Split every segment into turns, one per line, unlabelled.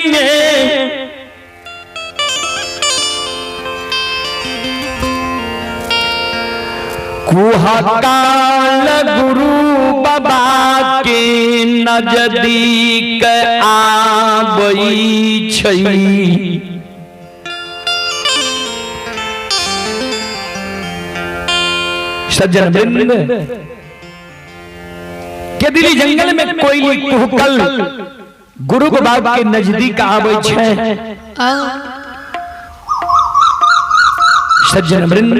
में कुहकाल गुरु बाबा के नजदीक आबै छै। सज्जन वृंद के दिल्ली जंगल में कोयली कुहकल गुरु बाबा के नजदीक आबै छै। सज्जन वृंद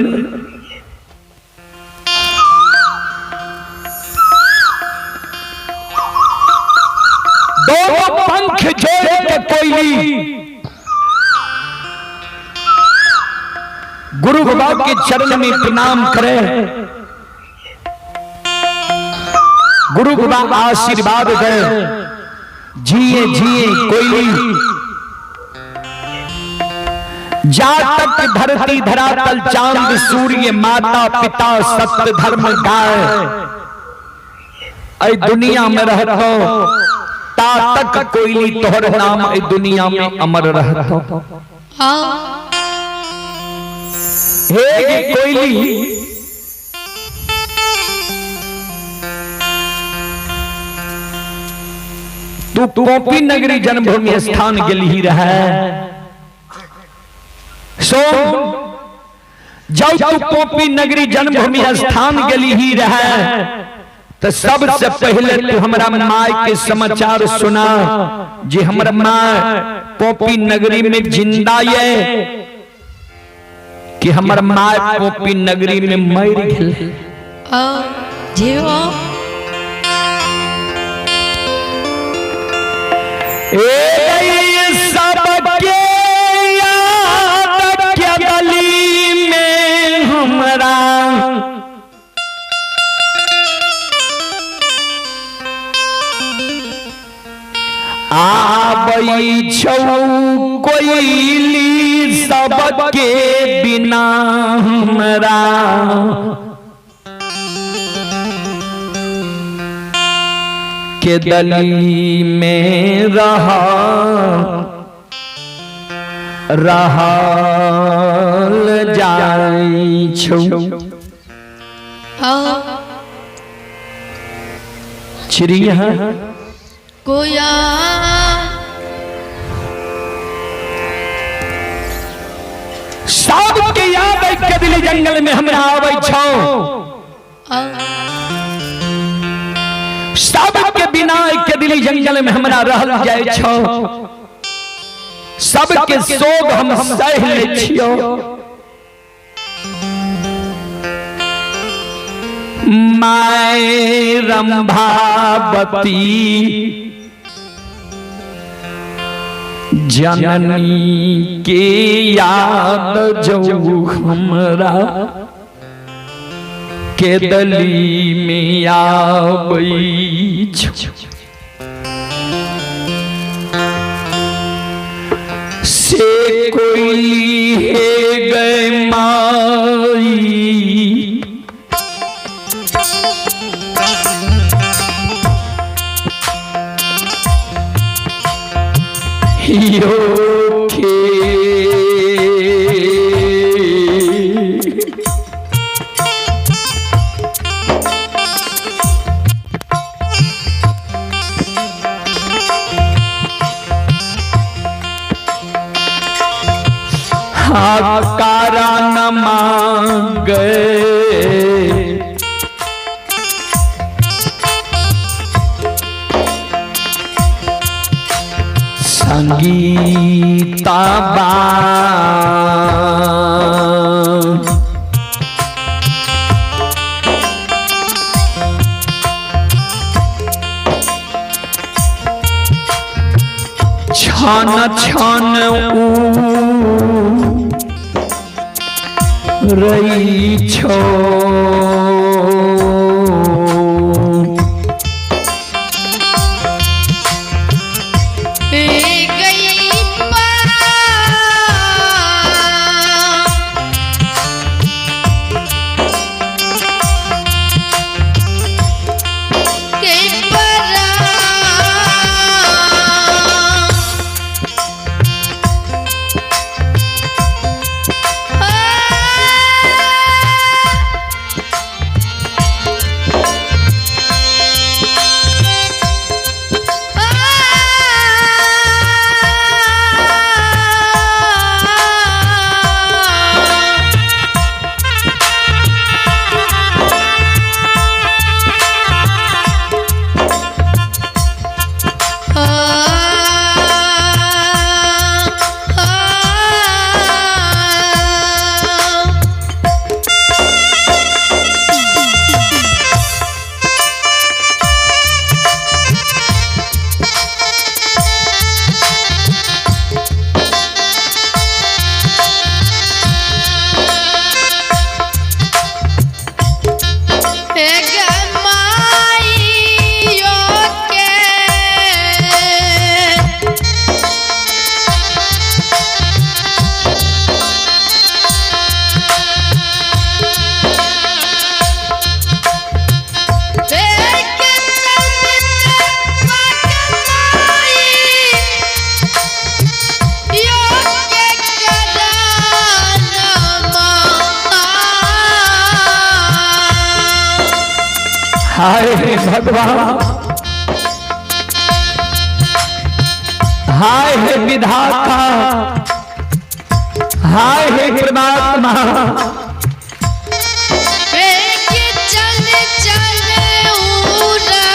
दोनों पंख जोड़ के कोयली गुरु बाबा के चरण में प्रणाम करे, गुरु बाबा आशीर्वाद दे, जिए जिए कोयली। जा तक धरती धरातल चांद सूर्य माता पिता सत्य धर्म गाय ऐ दुनिया में रहतो ता तक कोयली तोहर नाम ऐ दुनिया में अमर रहतो। हे गे कोयली तू कॉपी नगरी जन्मभूमि स्थान गेली ही रहे सोम जब तू कॉपी नगरी जन्मभूमि स्थान गेली ही रहे तो सबसे पहले तू हमरा माय के समाचार सुना जे हमरा माय कॉपी नगरी में जिंदा ये कि हमर माय कॉपी नगरी में मर गेल। ए सबके याद के गली में हमरा आबै छौ कोयली सबके बिना हमरा के दली में रहा रहल जाइ छौ। चिड़िया
कोया
सबके याद है के दिली जंगल में हमरा आबै छौ, सबके बिना के दिली जंगल में हमरा रहल जाइ छौ, सबके सोग हम सह लै छियौ। My Rambhavati जननी के याद जो हमरा के दली में आबै छौ। से कोई हे गए माई यो के कारा न मांगे संगीता बा छन छन ऊ रही छो
गई पा के परा।
हाय हे भगवान, हाय हे विधाता, हाय हे परमात्मा।
चल चल उड़ा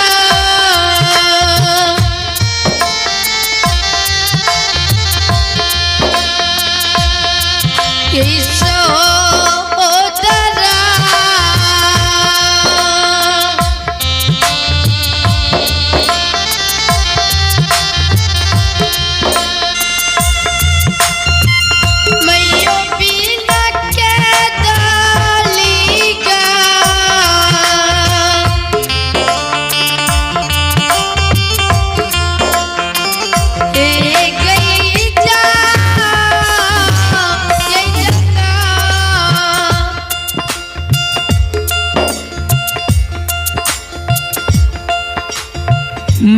किशोदरा। मैयो बिना के डाली गा, ए गई जा ये जगा।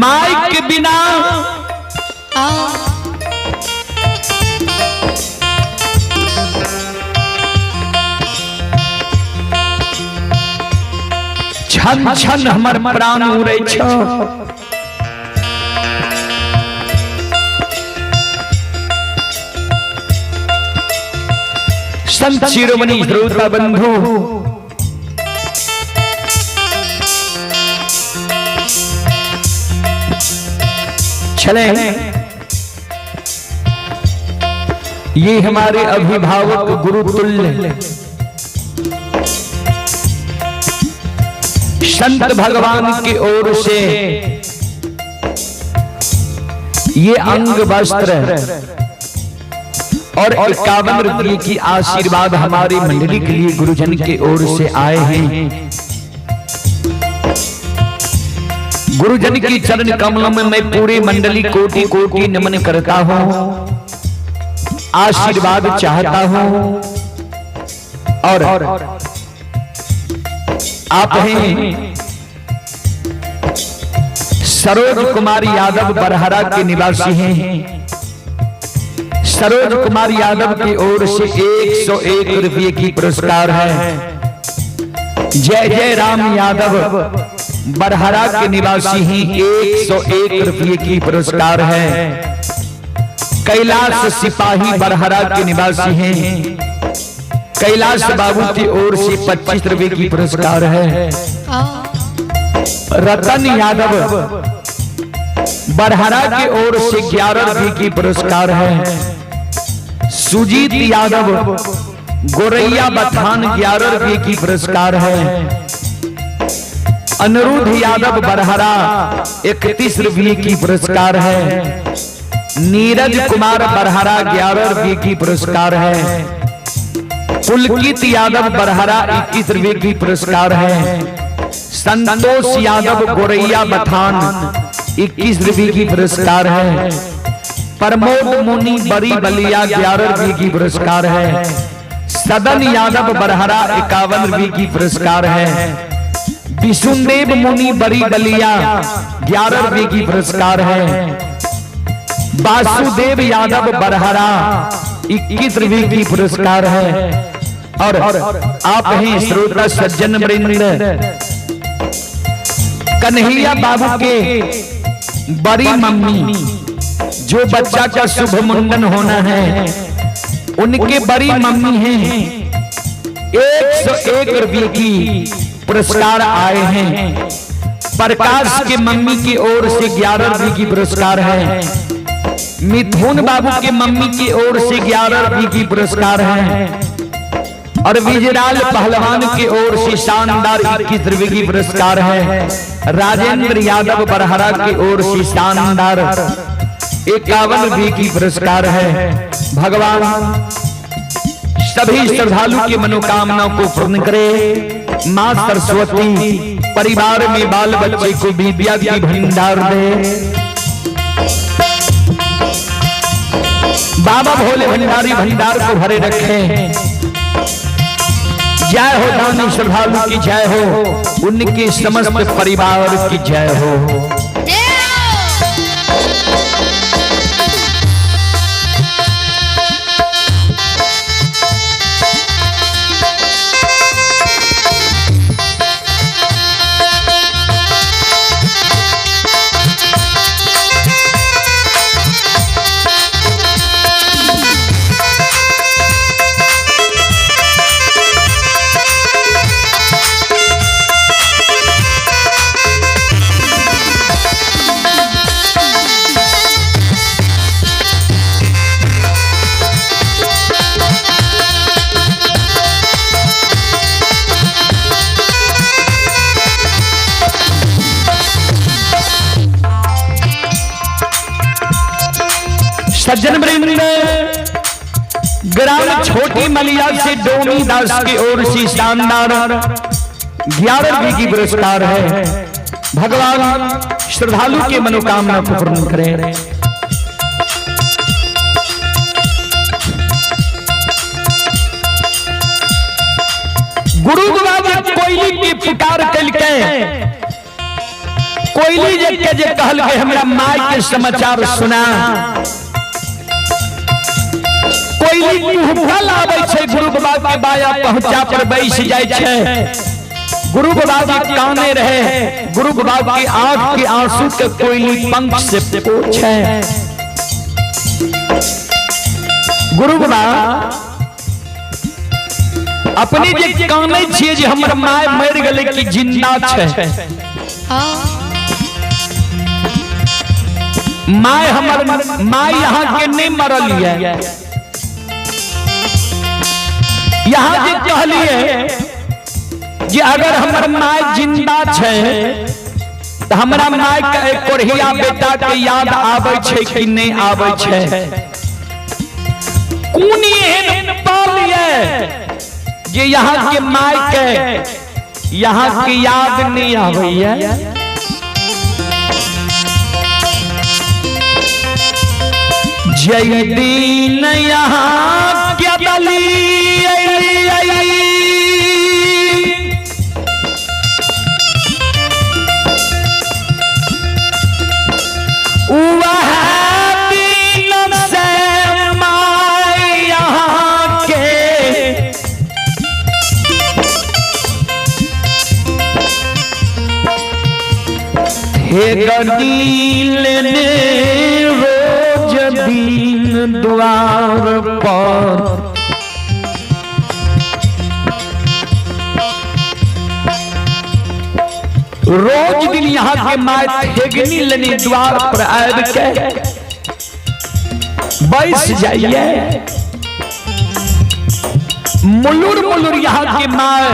माई के बिना
आ
छन छन हमर प्राण उड़ै छ। संत शिरोमणि श्रोता बंधु, चले ये हमारे अभिभावक गुरुतुल्य संत भगवान की ओर से ये अंग वस्त्र और 51 रुपये की आशीर्वाद हमारी मंडली के लिए गुरुजन के ओर से आए हैं। गुरुजन की चरण कमलों में मैं पूरी मंडली कोटि कोटि नमन करता हूं, आशीर्वाद चाहता हूं। और आप हैं सरोज कुमार यादव बरहरा के निवासी हैं। सरोज कुमार यादव की ओर से 101 रुपये की पुरस्कार है। जय जय राम यादव बरहरा के निवासी हैं, 101 रुपये की पुरस्कार है। कैलाश सिपाही बरहरा के निवासी हैं, कैलाश बाबू की ओर से 25 रुपए की पुरस्कार है।
आ
रतन यादव बरहरा की ओर से 11 रुपए की पुरस्कार है। सुजीत यादव गोरैया बथान 11 रुपए की पुरस्कार है। अनिरुद्ध यादव बरहरा 31 रुपए की पुरस्कार है। नीरज कुमार बरहरा 11 रुपए की पुरस्कार है। पुलकित यादव बरहरा 21 रुपए की पुरस्कार है। संतोष यादव गोरैया बथान 21 रुपए की पुरस्कार है। प्रमोद मुनि बड़ी बलिया 11 रुपए की पुरस्कार है। सदन यादव बरहरा 51 रुपए की पुरस्कार है। विष्णुदेव मुनि बड़ी बलिया 11 रुपए की पुरस्कार है। वासुदेव यादव बरहरा 21 रुपए की पुरस्कार है। और आप हैं श्रोता सज्जन वृंद, कन्हैया बाबू के बड़ी मम्मी, जो बच्चा का शुभ मुंडन होना है, उनके बड़ी मम्मी हैं, 101 रुपये की पुरस्कार आए हैं। प्रकाश के मम्मी की ओर से 11 रुपये की पुरस्कार है। मिथुन बाबू के मम्मी की ओर से 11 रुपये की पुरस्कार है। और विजयलाल पहलवान की ओर से शानदार 21 रुपये की पुरस्कार है। राजेंद्र यादव बरहरा की ओर से शानदार 51 रुपये की पुरस्कार है। भगवान सभी श्रद्धालु की मनोकामनाओं को पूर्ण करे। मां सरस्वती परिवार में बाल बच्चे को विद्या की भंडार दे। बाबा भोले भंडारी भंडार को भरे रखे। जय हो दानी श्रद्धालु की जय हो, उनके समस्त परिवार की जय हो।
जय हो।
सज्जन वृंद, ग्राम छोटी मलिया से डोमी दास की ओर से शानदार 11 की पुरस्कार है। भगवान श्रद्धालु की मनोकामना को पूर्ण करें। गुरु बाबा जे कोयली की पुकार कलके, कोयली जे के जे कहल के हमरा माय के समाचार सुना। कोयली कुहफल आबै छै, गुरु बाबा के बाया पहुंचा पर बैस जाय छै। गुरु बाबा जी काने रहे, गुरु बाबा की आंख के आंसू के कोयली पंख से पोछे। गुरु बाबा अपने जे काने छियै जे हमर my मरि गेलै कि जिंदा छै।
हाँ।
My हमर my यहाँ के नहीं मरल ये। यहाँ जे कहलिए जे अगर हमर my जिंदा छै तो हमरा my के एक कोढ़िया बेटा के याद आबै छै कि नहीं आबै छै। कोन एहन पल ये जे यहाँ के my के यहाँ के याद नहीं आबै। जय दीन यहाँ क्या दली वह दिन से my यहाँ के थे गनील ने रोज दिन द्वार पर। रोज दिन यहाँ के my ठेगनी लेनी द्वार पर आब के बैस जाइए। मुलुर मुलुर यहाँ के my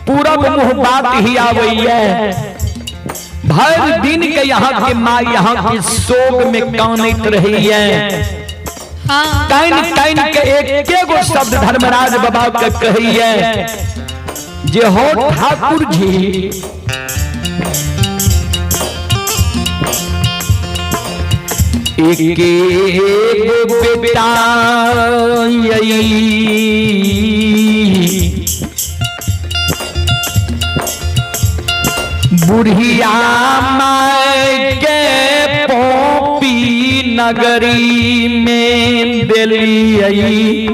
पूरब मुँह बात ही आवैये। भर दिन के यहाँ के my यहाँ के शोक में कानैत रहिए।
हाँ।
कान कान के एक एगो शब्द धर्मराज बाबा के कहिए जे हो ठाकुर जी, एक एगो बेटा यही बुढ़िया my के पोपी नगरी में दिलियई।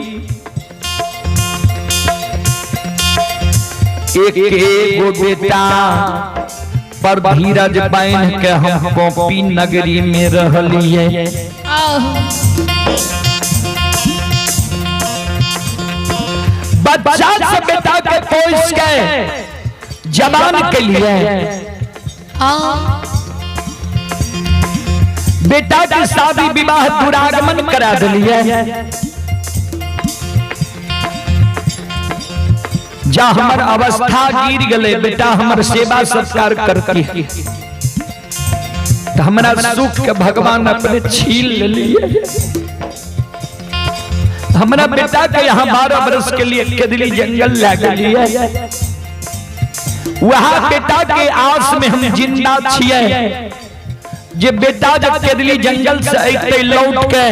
एक एगो बेटा पर धीरज बांध के हम पोपी नगरी में रहलिए। बच्चा से बेटा के पोस के जवान के लिए बेटा के शादी विवाह दुरागमन करा दिलिए। जा हमर अवस्था गिर गले, बेटा हमर सेवा सत्कार करती तो हमरा सुख के भगवान अपने छीन लिए। हमरा बेटा के यहाँ 12 बरस के लिए केदली जंगल लग लिए। वहां बेटा के आस में हम जिंदा छिए जे बेटा जब केदली जंगल से अइते लौट के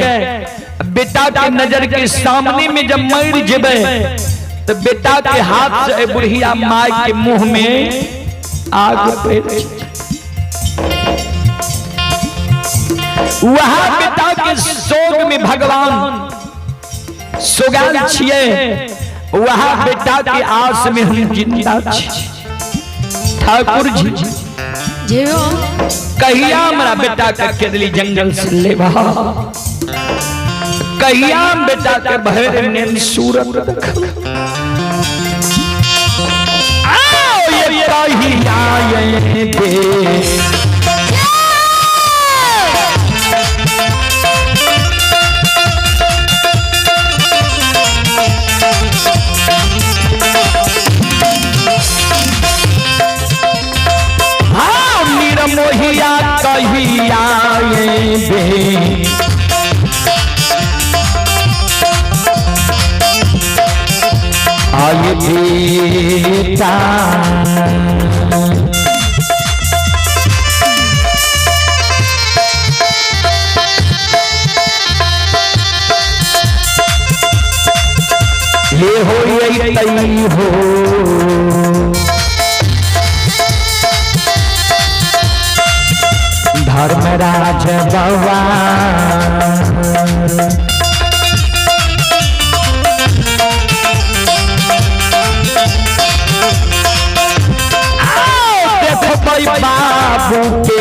बेटा के नजर के सामने में जब मर जेबे तो बेटा के हाथ से बुढ़िया my के मुंह में आग पड़। वहां बेटा के शोक में भगवान सोगाल छिए। वहां बेटा के आस में हम जिंदा छिए। ठाकुर जी कहिया हमरा बेटा के केदली जंगल से लेबा, कहिया बेटा के भर नेन सूरत देखब। आओ ये कहिया ये दे मोहिया कहिया ये बे। बेटा। ये हो यही हो धर्मराज बाबा। देखो भाई बाबू के